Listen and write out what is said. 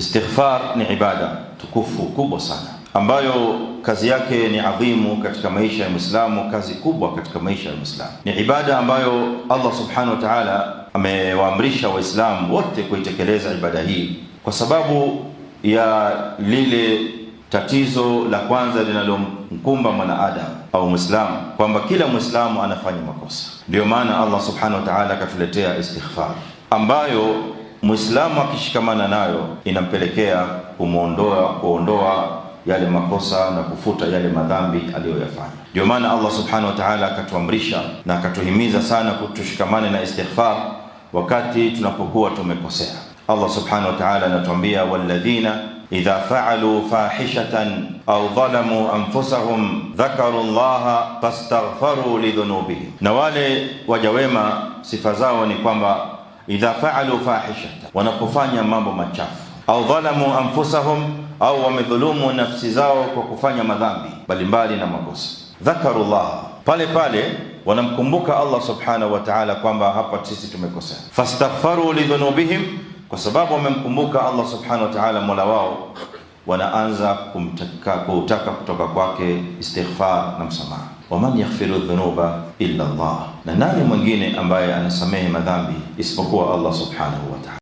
Istighfar ni ibada tukufu kubwa sana ambayo kazi yake ni adhimu katika maisha ya Muislamu, kazi kubwa katika maisha ya Muislamu. Ni ibada ambayo Allah subhanahu wa ta'ala amewaamrisha Waislamu wote kuitekeleza ibada hii kwa sababu ya lile tatizo la kwanza linalomkumba mwanaadamu au Muislamu, kwamba kila Muislamu anafanya makosa. Ndio maana Allah subhanahu wa ta'ala akatuletea istighfar ambayo Muislamu akishikamana nayo inampelekea kuondoa yale makosa na kufuta yale madhambi aliyoyafanya. Ndio maana Allah subhanahu wa ta'ala akatuamrisha na akatuhimiza sana kutushikamane na istighfar wakati tunapokuwa tumekosea. Allah subhanahu wa ta'ala anatuambia, walladhina idha fa'alu fahishatan au dhalamu anfusahum dhakaru Allaha fastaghfaru lidhunubihim, na wale waja wema sifa zao ni kwamba idha fa'alu fahishatan, wanapofanya mambo machafu, au dhalamu anfusahum, au wamedhulumu nafsi zao kwa kufanya madhambi mbalimbali na makosa, dhakaru Allah, pale pale wanamkumbuka Allah subhanahu wa ta'ala kwamba hapa sisi tumekosea, fastaghfaru lidhunubihim, kwa sababu wamemkumbuka Allah subhanahu wa ta'ala mola wao, wanaanza kutaka kutoka kwake istighfar na msamaha. Waman yaghfiru dhunuba illa Allah, na nani mwingine ambaye anasamehe madhambi isipokuwa Allah subhanahu wa ta'ala.